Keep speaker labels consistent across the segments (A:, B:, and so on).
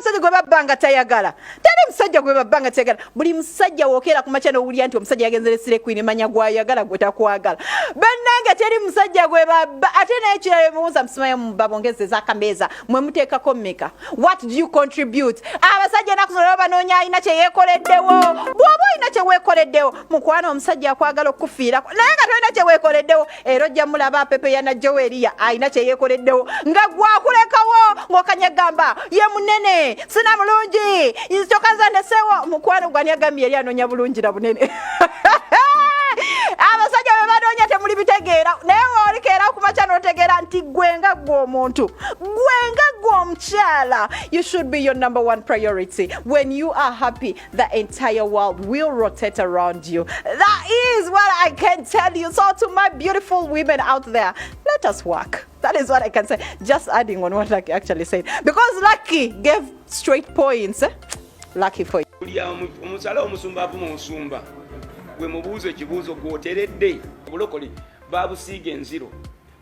A: Omusajja gwe babba nga tayagala, teri musajja gwe babba nga tayagala. Buli musajja wokeera ku makya n'owulira nti omusajja yagenze ne slay queen, manya gwayagala gwe takwagala. Bannange, teri musajja gwe babba. Ate naye kirala, mubuuza musimayo babongeze ezakameeza, mwe muteekako mmeka? What do you contribute? Abasajja enaku zino banoonya alina kye yeekoleddewo. Bw'oba olina kye weekoleddewo, mukwano, omusajja akwagala okukufiirako, naye nga tolina kye weekoleddewo, era ojja mulaba apepeyana Joeriya alina kye yeekoleddewo nga gwakulekawo ng'okanyagamba ye munene sina mulungi kyokka nze ndeseewo. Mukwano, gwani agambye yali anoonya bulungi na bunene? Abasajja be banoonya temuli bitegeera, naye woolikeera kumakya n'otegeera nti gwe nga gwe omuntu, gwe nga gwe omukyala, you should be your number one priority. When you are happy, the entire world will rotate around you. That is what I can tell you. So to my beautiful women out there, let us work. That is what I can say, just adding on what Lucky actually said, because Lucky gave straight points, eh? Lucky for you.
B: Buli omusala omusumba avuma omusumba, gwe mubuuzo ekibuuzo, gwoteredde. Obulokole babusiiga enziro.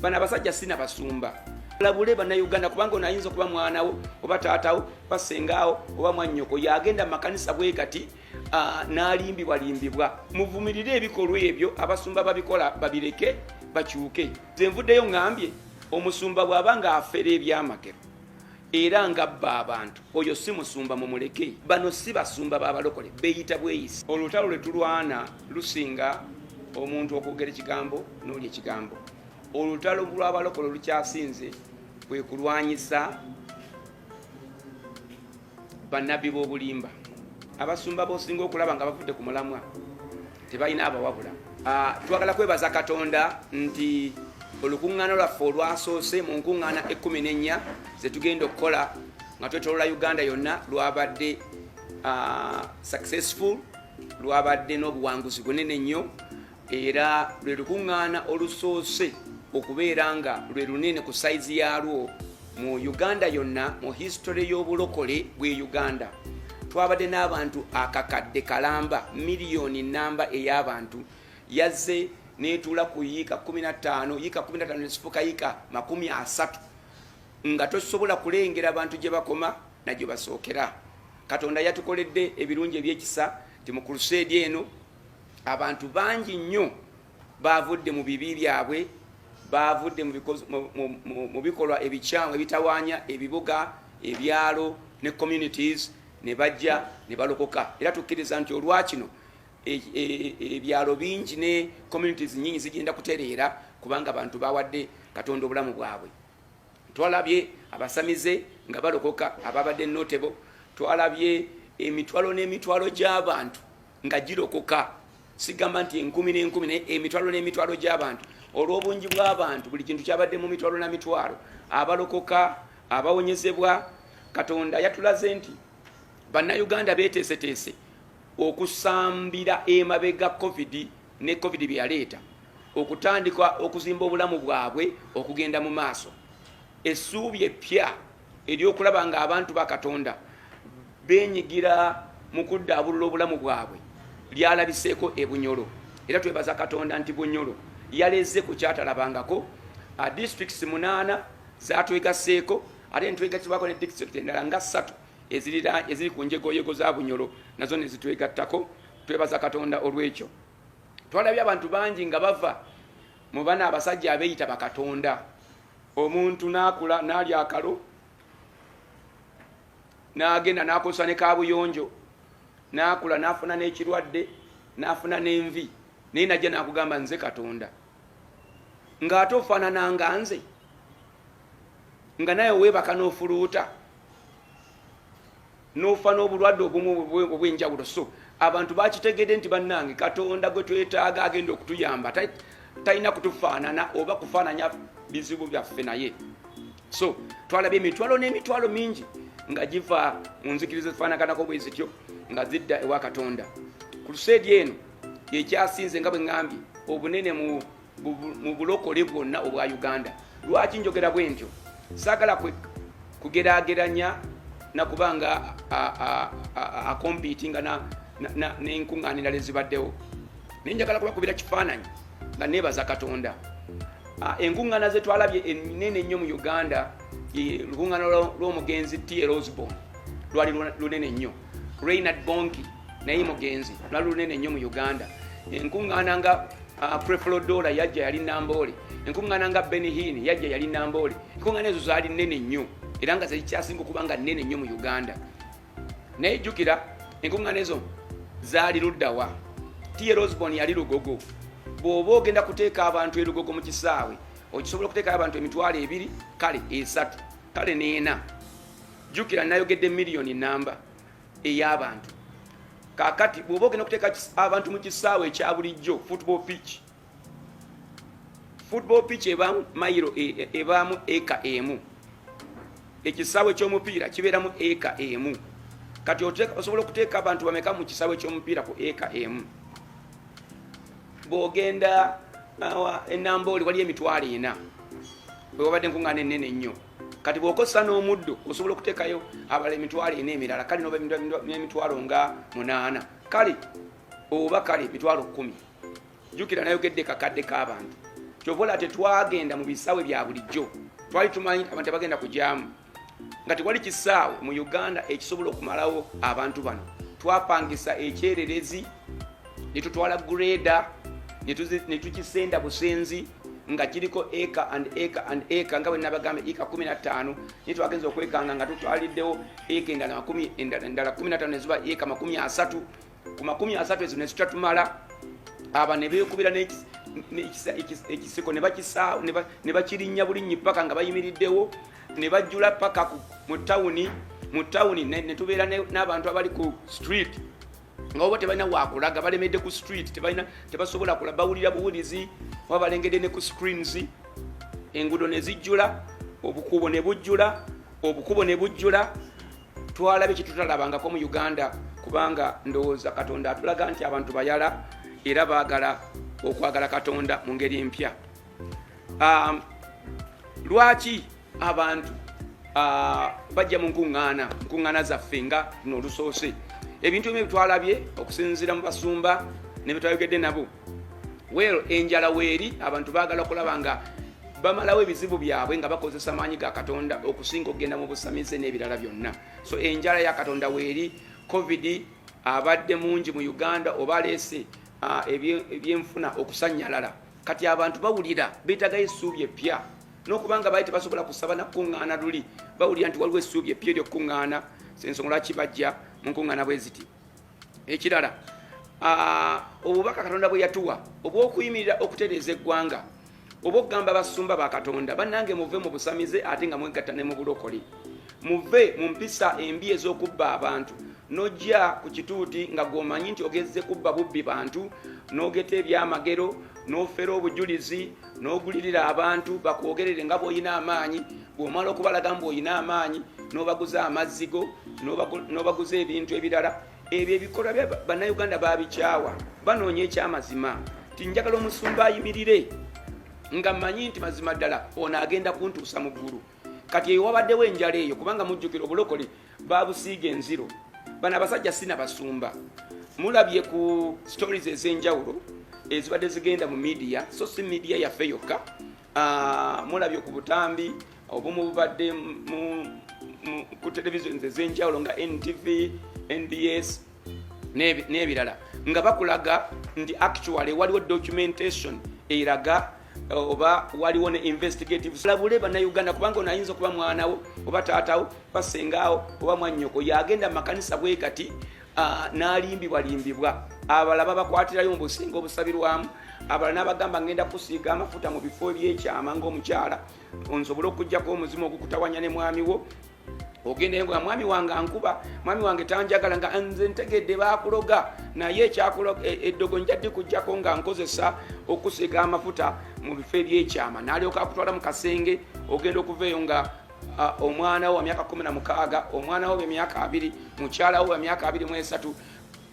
B: Bano abasajja si nabasumba. Labule Bannayuganda, kubanga ono ayinza okuba mwanawo oba taatawo oba sengaawo oba mwannyoko, yagenda mu makanisa bwe gati n'alimbibwalimbibwa. Muvumirire ebikolwa ebyo, abasumba babikola babireke, bakyuke. Nze nvuddeyo ŋŋambye, omusumba bw'aba ng'afera ebyamagero era ng'abba abantu, oyo si musumba, mumuleke. Bano si basumba b'abalokole, beeyita bweyisi. Olutalo lwe tulwana lusinga omuntu okwogera ekigambo n'oli ekigambo. Olutalo lw'abalokole olukyasinze kwe kulwanyisa bannabbi b'obulimba. Abasumba b'osinga okulaba nga bavudde ku mulamwa tebalina abawabula. Twagala kwebaza Katonda nti olukuŋŋaana lwaffe olwasoose mu nkuŋŋaana 14 zetugenda okukola nga twetolola Uganda yonna lwabadde successful, lwabadde n'obuwanguzi bunene nnyo, era lwe lukuŋŋaana olusoose okubeera nga lwe lunene ku sayizi yaalwo mu Uganda yonna mu history y'obulokole bw'e Uganda. Twabadde n'abantu akakadde kalamba, miliyoni namba ey'abantu yazze netuula ku yiika 15, yiika 15 nezifuuka yiika 30, nga tosobola kulengera bantu gye bakoma na gye basookera. Katonda yatukoledde ebirungi ebyekisa nti mu crusade eno abantu bangi nnyo bavudde mu bibi byabwe, bavudde mu bikolwa ebikyamu ebitawaanya ebibuga, ebyalo ne communities, ne bajja ne balokoka. Era tukkiriza nti olwakino ebyalo bingi ne communities nyingi zigenda kutereera, kubanga abantu bawadde Katonda obulamu bwabwe. Twalabye abasamize nga balokoka ababadde notable. Twalabye emitwalo n'emitwalo gy'abantu nga girokoka, sigamba nti enkumi n'enkumi, naye emitwalo n'emitwalo gy'abantu. Olw'obungi bw'abantu, buli kintu kyabadde mu mitwalo na mitwalo, abalokoka, abawonyezebwa. Katonda yatulaze nti Bannayuganda beeteeseteese okusambira emabega COVID ne COVID bye yaleeta, okutandika okuzimba obulamu bwabwe okugenda mu maaso. Essuubi eppya ery'okulaba nga abantu ba Katonda benyigira mu kuddaabulula obulamu bwabwe lyalabiseeko e Bunyolo, era twebaza Katonda nti Bunyolo yaleze ku kyatalabangako. Districts munaana zatwegasseeko, ate ntwegattibwako ne district endala nga ssatu eziri ku njegoyego za Bunyolo, nazo ne zitwegattako. Twebaza Katonda olw'ekyo. Twalabye abantu bangi nga bava mu bana abasajja abeeyita bakatonda. Omuntu n'akula n'alya akalo, n'agenda n'akozesa ne kabuyonjo, n'akula n'afuna n'ekirwadde, n'afuna n'envi, naye najja n'akugamba, "Nze Katonda," ng'ate ofaanana nga nze, nga naye weebaka n'ofuluuta n'ofa n'obulwadde obumu obw'enjawulo. So abantu bakitegedde nti bannange, Katonda gwe twetaaga agenda okutuyamba talina kutufaanana oba kufaananya bizibu byaffe naye. So twalabye emitwalo n'emitwalo mingi nga giva mu nzikiriza ezifaanaganako bwe zityo nga zidda ewa Katonda. Ku crusade eno yekyasinze, nga bwe ŋŋambye, obunene mu bulokole bwonna obwa Uganda. Lwaki njogera bwe ntyo? Saagala kugeraageranya nakubanga acompetinga n'enkuŋŋaana endala ezibaddewo, naye njagala kubakubira kifaananyi nga neebaza Katonda. Enkuŋŋaana ze twalabye ennene ennyo mu Uganda ye lukuŋŋaana lw'omugenzi T.L. Osborn. Lwali lunene nnyo. Reinhard Bonnke naye mugenzi, lwali lunene nnyo mu Uganda. Enkuŋŋaana nga Creflo Dollar yajja, yali Namboole. Enkuŋŋaana nga Benny Hinn yajja, yali Namboole. Enkuŋŋaana ezo zaali nnene nnyo era nga zekyasinga okuba nga nnene nnyo mu Uganda. Naye jjukira, enkuŋŋaana ezo zaali luddawa? T.L. Osborn yali Lugogo. Bw'oba ogenda kuteeka abantu erugogo mu kisaawe, okisobola okuteekayo abantu 20,000, kale 3,000, kale n'ena. Jjukira nayogedde miliyoni namba ey'abantu. Kakati bw'oba ogenda okuteeka abantu mu kisaawe ekya bulijjo, football pitch, football pitch ebaamu mayiro, ebaamu eka emu. Ekisaawe ky'omupiira kibeeramu eka emu. Kati osobola okuteeka abantu bameka mu kisaawe ky'omupiira ku eka emu? Bw'ogenda Enambooli, waliyo 40,000 bwe wabadde enkuŋŋaana ennene ennyo. Kati bw'okozesa n'omuddo, osobola okuteekayo abalala 40,000 emirala, kale noba n'emitwalo nga munaana, kale oba kale 100,000. Jjukira nayogedde kakadde k'abantu. Kyova olaba tetwagenda mu bisaawe bya bulijjo. Twali tumanyi abantu tebagenda kujaamu, nga tewali kisaawe mu Uganda ekisobola okumalawo abantu bano. Twapangisa ekyererezi ne tutwala grader ne tukisenda busenzi nga kiriko acre and acre and acre, nga bwe nabagambye, eka 15. Naye twagenza okwekanga nga tutwaliddewo eka endala makumi endala 15, neziba eka 30. Ku 30 ezo nezitatumala, aba ne beekubira ekisiko ne bakirinnya bulinnyi paka nga bayimiriddewo, ne bajjula paka mu tawuni. Mu tawuni ne tubeera n'abantu abali ku street nga oba tebalina wakulaga, balemedde ku street, tebalina, tebasobola kula, bawulira buwulizi oba balengedde ne ku screens. Enguudo ne zijjula, obukubo ne bujjula, obukubo ne bujjula. Twalabye kyetutalabangako mu Uganda, kubanga ndowooza Katonda atulaga nti abantu bayala era baagala okwagala Katonda mu ngeri empya. Lwaki abantu bajja mu nkuŋŋaana zaffe nga luno olusoose? Ebintu ebimu bitwalabye okusinziira mu basumba ne betwayogedde nabo. Well, enjala weeri. Abantu baagala okulaba nga bamalawo ebizibu byabwe nga bakozesa maanyi ga Katonda okusinga okugenda mu busamize n'ebirala byonna. So enjala ya Katonda weeri. COVID abadde mungi mu Uganda, oba aleese ebyenfuna okusanyalala. Kati abantu bawulira beetagayo essuubi epya, n'okubanga baali tebasobola kusaba nakuŋŋaana luli, bawulira nti waliwo essuubi epya eryokuŋŋaana. Ensonga lwaki bajja mu nkuŋŋaana bwe ziti. Ekirala, obubaka Katonda bwe yatuwa obw'okuyimirira okutereeza eggwanga, oba okugamba abasumba ba Katonda bannange, muve mu busamize ate nga mwegatta ne mu bulokole, muve mu mpisa embi ez'okubba abantu. N'ojja ku kituuti nga gw'omanyi nti ogezze kubba bubbi bantu, n'ogeta ebyamagero, n'ofera obujulizi, n'ogulirira abantu bakwogerere nga bw'olina amaanyi. Bw'omala okubalaga mbu olina amaanyi, n'obaguza amazzigo, n'obaguza ebintu ebirala. Ebyo ebikolwa bya Bannayuganda babikyawa, banoonya ekyamazima nti njagala omusumba ayimirire nga mmanyi nti mazima ddala ono agenda kuntuusa mu ggulu. Kati eyo wabaddewo enjala eyo, kubanga mujjukira obulokole babusiiga enziro. Bano abasajja si nabasumba. Mulabye ku stories ez'enjawulo ezibadde zigenda mu media, so si media yaffe yokka. Mulabye ku butambi obumu bubadde ku televisions ez'enjawulo nga NTV, NBS n'ebirala, nga bakulaga nti actually waliwo documentation eraga oba waliwo ne investigative. Labule Bannayuganda, kubanga ono ayinza okuba mwanawo oba taatawo oba sengaawo oba mwannyoko, yagenda mu makanisa bwe gati n'alimbibwalimbibwa. Abalala babakwatirayo mu businga obusabirwamu, abalala n'abagamba, "Ngenda kusiiga amafuta mu bifo ebyekyama ng'omukyala nsobole okugjako omuzimu ogukutawanya ne mwami wo." Ogenda nga, "Mwami wange ankuba, mwami wange tanjagala," nga nze ntegedde bakuloga, naye ekyakuloga eddogo njadde kujjako nga nkozesa okusiiga amafuta mu bifo ebyekyama. N'alyoka akutwala mu kasenge, ogenda okuva eyo nga omwana wo wa myaka 16, omwana wo emyaka 20, mukyala wo wa myaka 23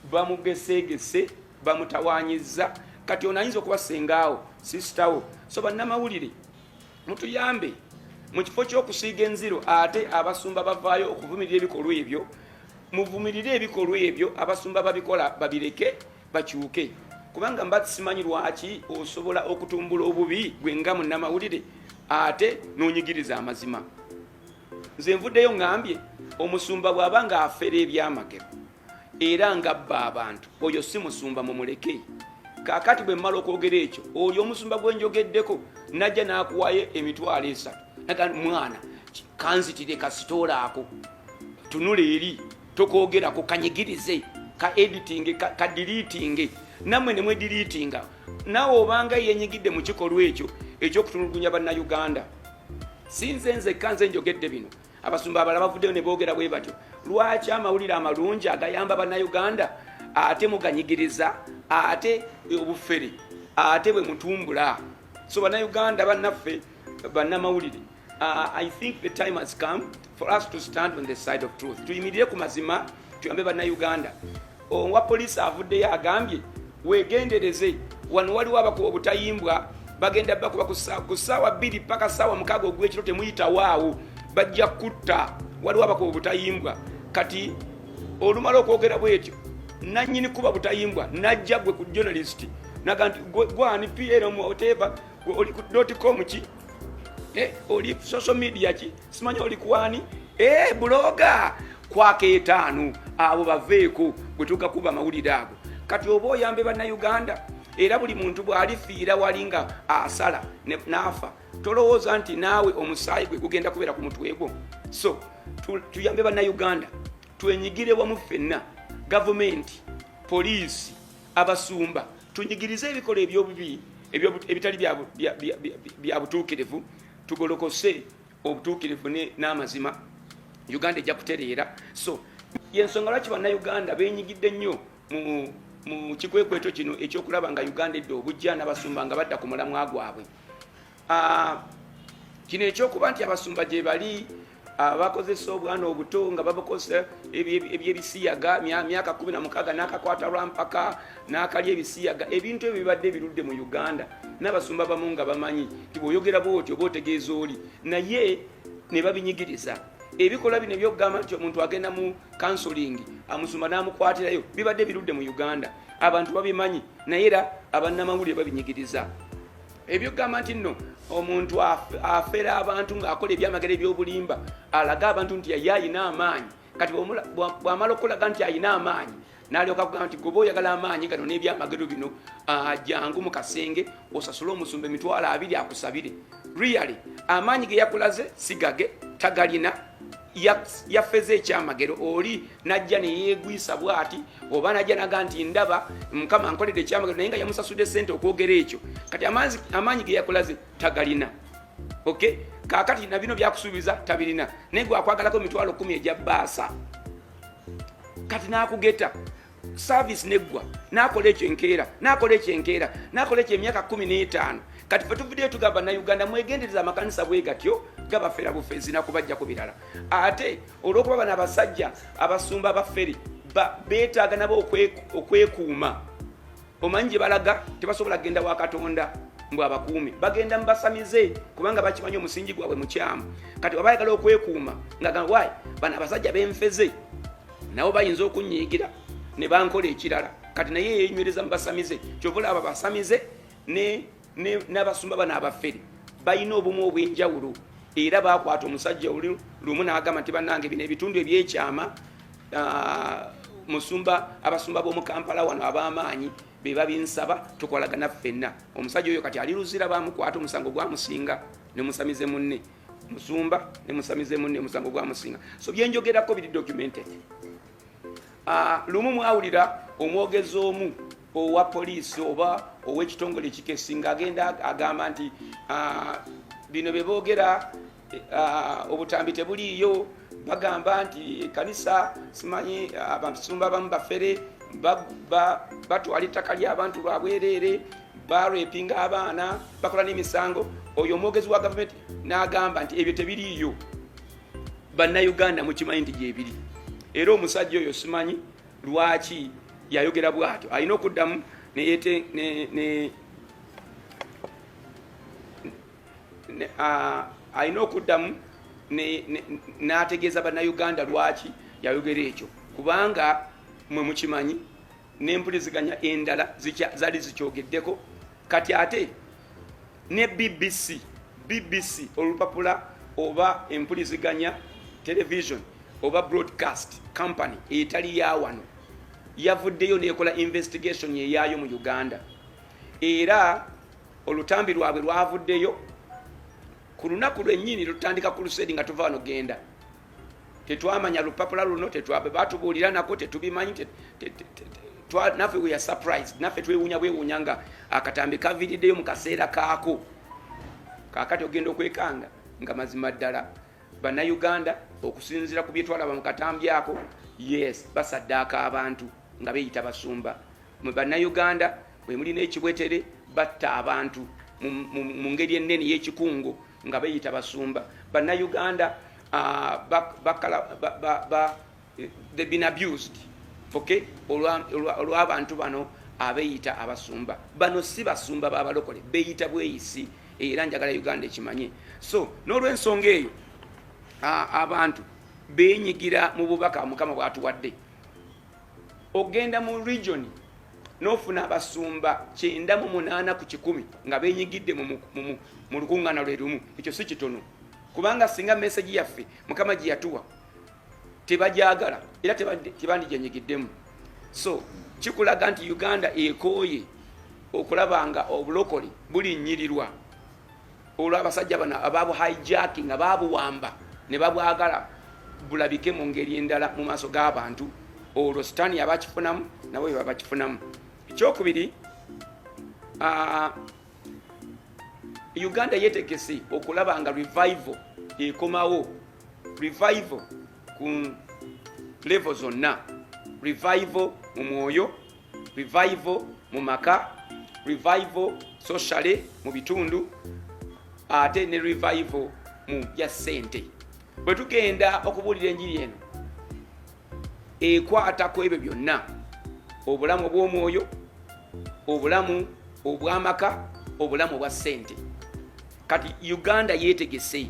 B: bamugeseegese, bamutawanyiza. Kati ono ayinza okuba sengaawo, sisitawo. So bannamawulire, mutuyambe. Mu kifo ky'okusiiga enziro, ate abasumba bavaayo okuvumirira ebikolwa ebyo. Muvumirire ebikolwa ebyo, abasumba babikola babireke, bakyuke, kubanga mba simanyi lwaki osobola okutumbula obubi gwe nga munnamawulire ate n'onyigiriza amazima. Nze nvuddeyo ŋŋambye Omusumba bw'aba ng'afera ebyamagero era ng'abba abantu, oyo si musumba, mumuleke. Kaakati bwe mmala okwogera ekyo, oyo omusumba gwe njogeddeko najja n'akuwayo 30,000, naga mwana kanzitire kasitoola ako, tunula eri tokoogerako, kanyigirize, ka editing, ka deleting, nammwe ne mwedeletinga. Naawe obanga yenyigidde mu kikolwa ekyo eky'okutulugunya Bannayuganda. Si nze nzekka nze njogedde bino, abasumba abalala bavuddeyo ne boogera bwe batyo. Lwaki amawulire amalungi agayamba Bannayuganda ate muganyigiriza, ate obufere ate bwe mutumbula? So Bannayuganda bannaffe, bannamawulire, I think the time has come for us to stand on the side of truth. Tuyimirire ku mazima, tuyambe Bannayuganda. Owa poliisi avuddeyo agambye, wegendereze, wano waliwo abakuba obutayimbwa, bagenda bakuba ku ssaawa 2 paka ssaawa 6 ogwekiro, temuyitawaawo, bajja kutta. Waliwo abakuba obutayimbwa. Kati olumala okwogera bwetyo, nanyini kuba butayimbwa najja gwe ku journalist naga nti gwani plm whatever, oli ku .com ki, oli social media ki, simanyi oli kwani, blogger kwaka etaano, abo baveeko bwe tugakuba amawulire ago. Kati oba oyambe Bannayuganda, era buli muntu bw'alifiira wali nga asala n'afa, tolowooza nti naawe omusaayi gwe gugenda kubeera ku mutwe gwo. So tuyambe Bannayuganda, twenyigire wamu ffenna, gavumenti, poliisi, abasumba, tunyigirize ebikolwa ebyobubi ebitali bya butuukirivu, tugolokose obutuukirivu n'amazima. Uganda ejja kutereera. So yensonga lwaki Bannayuganda benyigidde nnyo mu kikwekweto kino ekyokulaba nga Uganda edda obujja n'abasumba nga badda ku mulamwa gwabwe. Kino ekyokuba nti abasumba gye bali abakozesa obwana obuto nga babukozesa ebyebisiyaga, myaka 16 n'akakwata lwampaka n'akalya ebisiyaga, ebintu ebyo bibadde birudde mu Uganda, n'abasumba bamu nga bamanyi nti bw'oyogera bwotyo oba otegeeza oli, naye ne babinyigiriza. Ebikolwa bino ebyokugamba nti omuntu agenda mu counseling, amusumba n'amukwatirayo, bibadde birudde mu Uganda, abantu babimanyi, naye era abannamawulire babinyigiriza. Ebyokugamba nti nno omuntu afera abantu ng'akola ebyamagero ebyobulimba, alaga abantu nti ye ayina amaanyi. Kati bw'amala okulaga nti ayina amaanyi, n'alyoka kugamba nti goba oyagala amaanyi gano n'ebyamagero bino, jangu mu kasenge osasule omusumba 20,000 akusabire. Really, amaanyi ge yakulaze si gage, tagalina, yafeze ekyamagero. Oli najja neyeegwisa bwati, oba najja naga nti ndaba Mukama nkoledde ekyamagero, naye nga yamusasudde sente okwogera ekyo. Kati amaanyi ge yakulaze tagalina. Okay, kakati na bino byakusuubiza tabirina, naye gwakwagalako 10,000 egya baasa. Kati nakugeta service neggwa, nakola ekyo enkeera, nakola ekyo enkeera, nakola ekyo emyaka 15. Kati fe tuvuddeyo tugamba, Bannayuganda, mwegendereza amakanisa bwe gatyo gabafera bufezi nakubajjako birala. Ate olwokuba bano abasajja abasumba abafere beetaaga nabo okwekuuma, omanyi gye balaga, tebasobola kugenda wa Katonda mbw abakuumi, bagenda mubasamize, kubanga bakimanyi omusingi gwabwe mukyamu. Kati waba ayagala okwekuuma nga wayi bano abasajja benfeze nabo bayinza okunyiigira ne bankola ekirala. Kati naye yenywereza mubasamize. Kyova olaba basamize n'abasumba bano abafere balina obumu obw'enjawulo. Era bakwata omusajja oli lumu n'agamba nti bannange, bino ebitundu ebyekyama, musumba, abasumba b'omu Kampala wano ab'amaanyi be babinsaba, tukolagana ffenna. Omusajja oyo kati ali Luzira, bamukwata, omusango gwamusinga, nemusamize munne musumba, nemusamize munne, omusango gwamusinga. So byenjogerako biri documented. Lumu mwawulira omwogezi omu owa poliisi oba ow'ekitongole ekikesi ng'agenda agamba nti bino bye boogera, obutambi tebuliiyo, bagamba nti ekanisa simanyi abasumba abamu bafere, batwala ettaka ly'abantu lwabwereere, barepinga abaana, bakola n'emisango. Oyo omwogezi wa gavumenti n'agamba nti ebyo tebiriiyo. Bannayuganda mukimanyi nti gyebiri. Era omusajja oyo simanyi lwaki yayogera bwatyo, alina okuddamu neyete alina okuddamu n'ategeeza Bannayuganda lwaki yayogera ekyo, kubanga mwe mukimanyi n'empuliziganya endala zaali zikyogeddeko. Kati ate ne BBC, BBC olupapula oba empuliziganya television, oba broadcast company etali ya wano yavuddeyo nekola investigation eyaayo mu Uganda, era olutambi lwabwe lwavuddeyo ku lunaku lwennyini lutandika ku crusade nga tuva wano genda. Tetwamanya lupapula luno, batubuulira nako tetubimanyi. Naffe we are surprised, naffe twewuunya bwewuunya nga akatambi kaviiriddeyo mu kaseera kaako. Kaakati ogenda okwekanga nga mazima ddala Bannayuganda, okusinziira ku byetwalaba mu katambi ako, yes, basaddaaka abantu nga beeyita basumba. Mwe Bannayuganda bwe mulina ekibwetere, batta abantu mu ngeri ennene y'ekikungo nga beeyita basumba. Bannayuganda they've been abused, okay, olw'abantu bano abeeyita abasumba. Bano si basumba b'abalokole, beeyita bweyisi, era njagala Uganda ekimanye. So n'olw'ensonga eyo, abantu benyigira mu bubaka Mukama bwatuwadde. Ogenda mu region n'ofuna abasumba 98% nga benyigidde mu lukuŋŋaana lwe lumu. Ekyo si kitono, kubanga singa message yaffe Mukama gye yatuwa tebajagala, era tebandigyenyigiddemu. So kikulaga nti Uganda ekooye okulaba nga obulokole bulinnyirirwa olw'abasajja bano ababu hijacking, nga babuwamba ne babwagala bulabike mu ngeri endala mu maaso g'abantu. Olwo Sitaani abakifunamu, nabo bwe babakifunamu. Ekyokubiri, Uganda yetegese okulaba nga revival ekomawo, revival ku level zonna, revival mu mwoyo, revival mu maka, revival socially mu bitundu, ate ne revival mu bya ssente. Bwe tugenda okubuulira enjiri eno, ekwata ku ebyo byonna: obulamu obw'omwoyo, obulamu obw'amaka, obulamu obwa ssente. Kati Uganda yeetegese,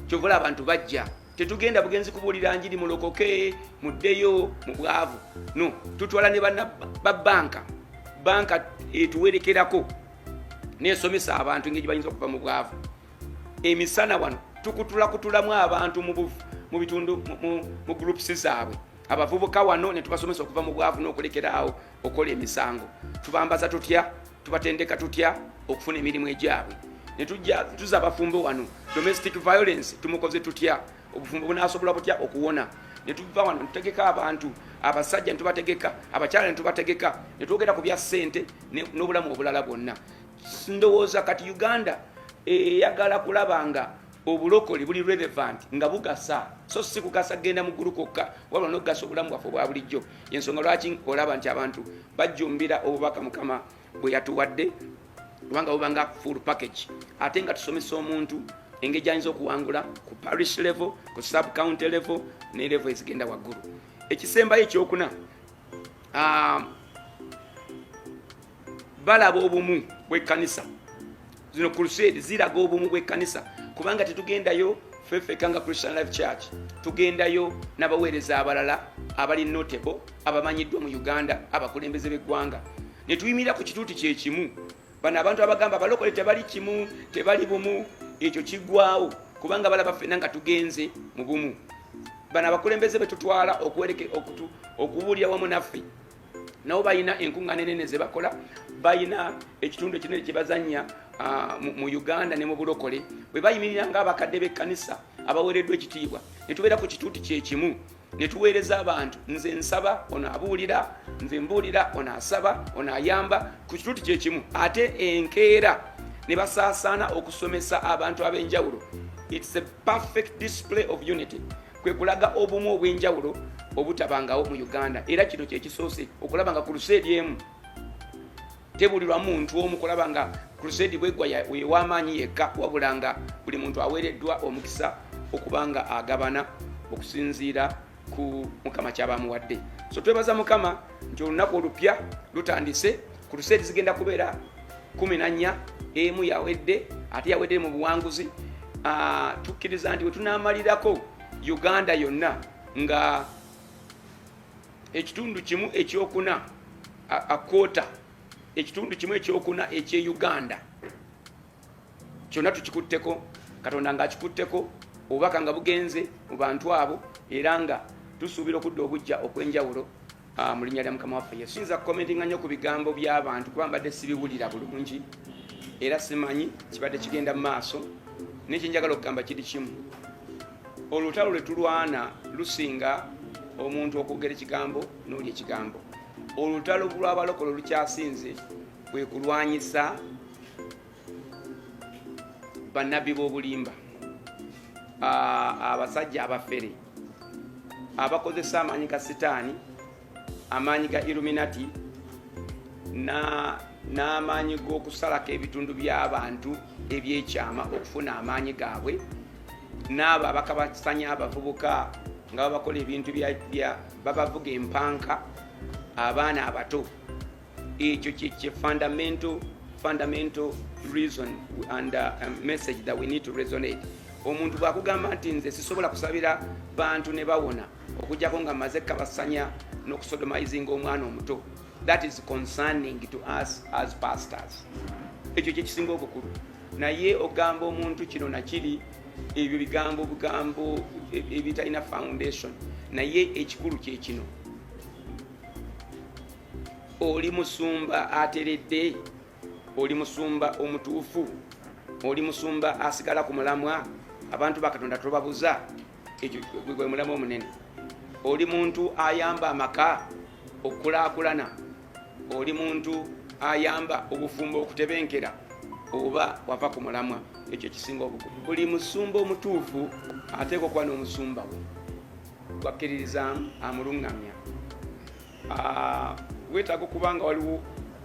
B: kyovula abantu bajja. Tetugenda bugenzi kubuulira njiri mulokoke muddeyo mu bwavu, no. Tutwala ne ba banka, banka etuwerekerako nesomesa abantu engeri bayinza okuva mu bwavu. Emisana wano tukutulakutulamu abantu mu bitundu, mu groups zaabwe. Abavubuka wano ne tubasomesa okuva mu bwavu n'okulekeraawo okukola emisango. Tubambaza tutya? Tubatendeka tutya okufuna emirimu egyabwe? Netujja tuza abafumbo wano, domestic violence tumukoze tutya, obufumbo bunasobola butya okuwona? Netuva wano netutegeka abantu, abasajja netubategeka, abakyala netubategeka, netwogera ku bya ssente n'obulamu obulala bwonna. Ndowooza kati Uganda eyagala kulaba nga obulokole buli relevant, nga bugasa, so si kugasa kugenda mu ggulu kwokka, wabula n'okugasa obulamu bwaffe obwa bulijjo. Yensonga lwaki olaba nti abantu bajjumbira obubaka Mukama bwe yatuwadde, kubanga bubanga full package, ate nga tusomesa omuntu engeri gyayinza okuwangula ku parish level, ku sub county level ne level ezigenda waggulu. Ekisembayo ekyokuna, balaba obumu bw'ekkanisa. Zino crusade ziraga obumu bw'ekkanisa, kubanga tetugendayo ffeffeka nga Christian Life Church, tugendayo n'abaweereza abalala abali notable, abamanyiddwa mu Uganda, abakulembeze b'eggwanga, ne tuyimirira ku kituuti kyekimu. Bano abantu abagamba abalokole tebali kimu, tebali bumu, ekyo kiggwawo, kubanga balaba ffenna nga tugenze mu bumu. Bano abakulembeze betutwala okubuulira wamu naffe, nabo balina enkuŋŋaana enene ze bakola, balina ekitundu ekinene kye bazannya mu Uganda ne mu bulokole. Bwe bayimirira ng'abakadde b'ekkanisa abaweereddwa ekitiibwa, ne tubeera ku kituuti kyekimu ne tuweereza abantu, nze nsaba, ono abuulira, nze mbuulira, ono asaba, ono ayamba, ku kituuti kyekimu, ate enkeera ne basaasaana okusomesa abantu ab'enjawulo. It's a perfect display of unity, kwe kulaga obumu obw'enjawulo obutabangawo mu Uganda. Era kino kyekisoose okulaba nga crusade emu tebulirwa muntu omu, kulaba nga crusade bwegwa wew'amaanyi yekka, wabula nga buli muntu aweereddwa omukisa okuba nga agabana okusinziira ku Mukama kyabamuwadde. So twebaza Mukama nti olunaku olupya lutandise. Crusade zigenda kubeera 14, emu yawedde, ate yawedde mu buwanguzi. Tukkiriza nti wetunamalirako Uganda yonna nga ekitundu kimu ekyokuna, akota ekitundu kimu ekyokuna ekye Uganda kyonna tukikutteko, Katonda ngaakikutteko, obubaka nga bugenze mu bantu abo. Era nga tusuubira okudda obujja okw'enjawulo mu linnya lya Mukama waffe Yesu. Siyinza kukomentinga nnyo ku bigambo by'abantu kuba mbadde sibiwulira bulungi era simanyi kibadde kigenda mu maaso, naye kye njagala okugamba kiri kimu: olutalo lwe tulwana lusinga omuntu okwogera ekigambo n'oli ekigambo. Olutalo lw'abalokole olukyasinze kwe kulwanyisa bannabbi b'obulimba, abasajja abafere abakozesa amaanyi ga Sitaani, amaanyi ga Illuminati n'amaanyi g'okusalako ebitundu by'abantu ebyekyama okufuna amaanyi gaabwe, n'abo abakabasanya abavubuka nga babakola ebintu babavuga empanka abaana abato. Ekyo kye fundamental reason and message that we need to resonate. Omuntu bw'akugamba nti nze sisobola kusabira bantu ne bawona okuggyako nga mmaze kabasanya n'okusodomizinga omwana omuto, that is concerning to us as pastors. Ekyo kyekisinga obukulu. Naye ogamba omuntu kino nakiri, ebyo bigambo bugambo ebitalina foundation. Naye ekikulu kyekino: oli musumba ateredde, oli musumba omutuufu, oli musumba asigala ku mulamwa, abantu bakatonda tobabuza. Ekyo gwe mulamwa omunene. Oli muntu ayamba amaka okukulaakulana, oli muntu ayamba obufumbo okutebenkera, oba wava ku mulamwa? Ekyo kisinga obukulu. Buli musumba omutuufu ateeka okuba n'omusumba we gwakkiririzaamu amuluŋŋamya. Weetaaga okuba nga waliwo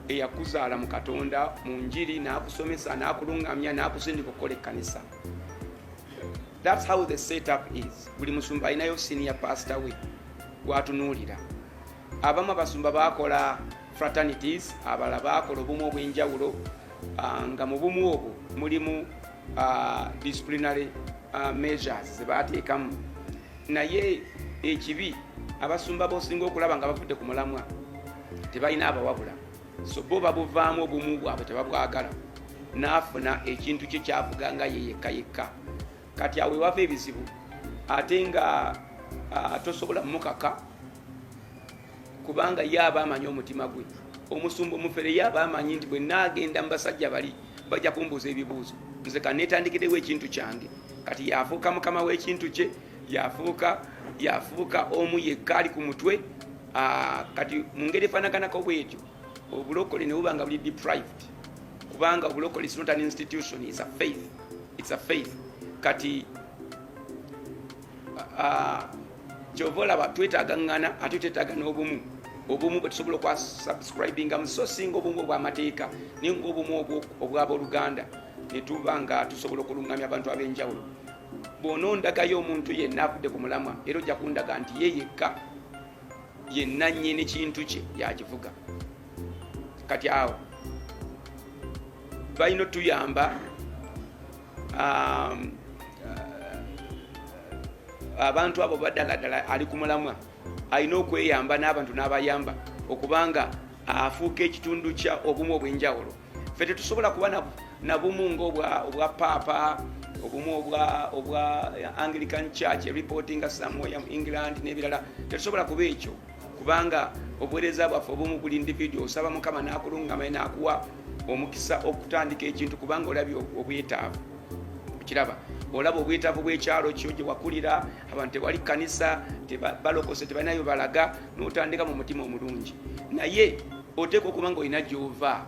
B: eyakuzaala mu Katonda, mu njiri, n'akusomesa, n'akuluŋŋamya, n'akusindika okukola ekkanisa. That's how the setup is. Buli musumba alinayo senior pastor we gwatunuulira. Abamu abasumba bakola fraternities, abalala bakola obumu obw'enjawulo, nga mu bumu obwo mulimu disciplinary measures zebateekamu. Naye ekibi, abasumba bosinga okulaba nga bavudde ku mulamwa tebalina abawabula, so bo babuvaamu, obumu bwabwe tebabwagala, naafuna ekintu kye kyavuga nga ye yekka yekka. Kati awo ewava ebizibu, ate nga tosobola mukaka kubanga ye aba amanyi omutima gwe. Omusumba omufere ye aba amanyi nti bwe naagenda mu basajja bali bajja kumbuuza ebibuuzo, nze kaneetandikirewo ekintu kyange. Kati yafuuka mukama w'ekintu kye, yafuuka omu yekka ali ku mutwe. Kati mu ngeri efaanaganako bwetyo, obulokole ne buba nga buli deprived, kubanga obulokole is not an institution, it's a faith, it's a faith. Kati kyova olaba twetaaga ŋŋana, ate twetaaga n'obumu, obumu bwe tusobola okwasubscribingamu, so singa obumu obw'amateeka, naye ngaobumu obw'abooluganda, ne tuba nga tusobola okuluŋŋamya abantu ab'enjawulo. Bw'onoondagayo omuntu yenna avudde ku mulamwa, era ojja kundaga nti ye yekka yenna nnyini kintu kye yakivuga. Kati awo balina otuyamba abantu abo baddala ddala ali ku mulamwa alina okweyamba n'abantu n'abayamba okubanga afuuka ekitundu kya obumu obw'enjawulo. Ffe tetusobola kuba na bumu nga obwa paapa, obumu obwa Anglican Church reportinga somewhere mu England n'ebirala. Tetusobola kuba ekyo kubanga obuweereza bwaffe obumu buli individual. Osaba Mukama n'akulungama n'akuwa omukisa okutandika ekintu kubanga olabye obwetaavu. Okiraba, olaba obwetaavu bw'ekyalo kyo gye wakulira, abantu tewali kanisa, balokose, tebalinayo balaga, n'otandika mu mutima omulungi. Naye oteeka okuba nga olina gy'ova.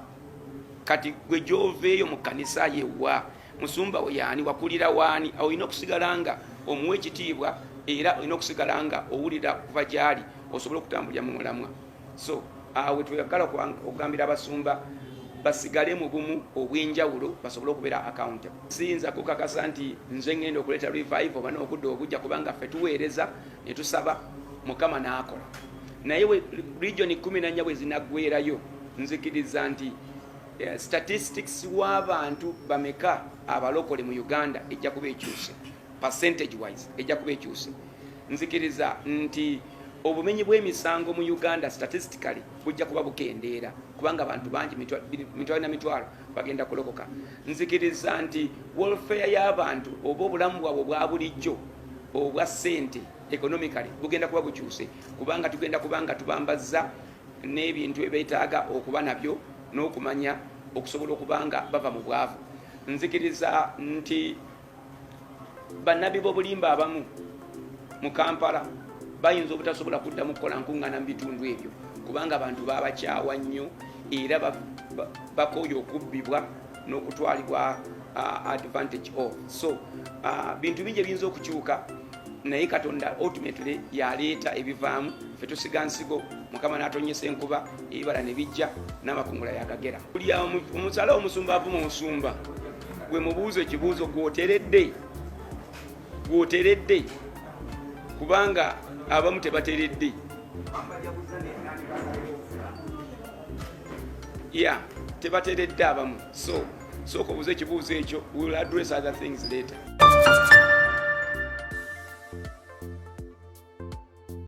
B: Kati gwe gy'oveeyo mu kanisa yewa musumba we yaani, wakulira waani? Olina okusigala nga omuwa ekitiibwa, era olina okusigala nga owulira kuva gyali osobole okutambulira mu mulamwa. So awe tweyagala okugambira abasumba basigale mu bumu obw'enjawulo basobole okubeera accountable. Siyinza kukakasa nti nze ngenda okuleeta revival oba n'okudda obujja, kubanga ffe tuweereza ne tusaba Mukama n'akola. Naye region 14 bwe zinaggwerayo, nzikiriza nti statistics w'abantu bameka abalokole mu Uganda ejja kuba ekyuse, percentage wise ejja kuba ekyuse. Nzikiriza nti obumenyi bw'emisango mu Uganda statistically bujja kuba bukendeera, kubanga abantu bangi, mitwalo na mitwalo, bagenda kulokoka. Nzikiriza nti welfare y'abantu oba obulamu bwabwe obwa bulijjo obwa ssente Economically bugenda kuba bukyuse, kubanga tugenda kubanga tubambazza n'ebintu ebyetaaga okuba nabyo n'okumanya okusobola okuba nga bava mu bwavu. Nzikiriza nti bannabbi b'obulimba abamu mu Kampala bayinza obutasobola kuddamu kukola nkuŋŋaana mu bitundu ebyo, kubanga abantu babakyawa nnyo era bakooye okubbibwa n'okutwalibwa advantage of. So bintu bingi ebiyinza okukyuka, naye Katonda ultimately yaleeta ebivaamu. Ffe tusiga nsigo, Mukama n'atonyesa enkuba, ebibala ne bijja, n'amakungula yagagera. Buli omusala omusumba avuma omusumba, gwe mubuuzo ekibuuzo, gwoteredde? Gwoteredde? Kubanga abamu tebateredde ya tebateredde abamu. So sooka obuuze ekibuuzo ekyo, will address other things later.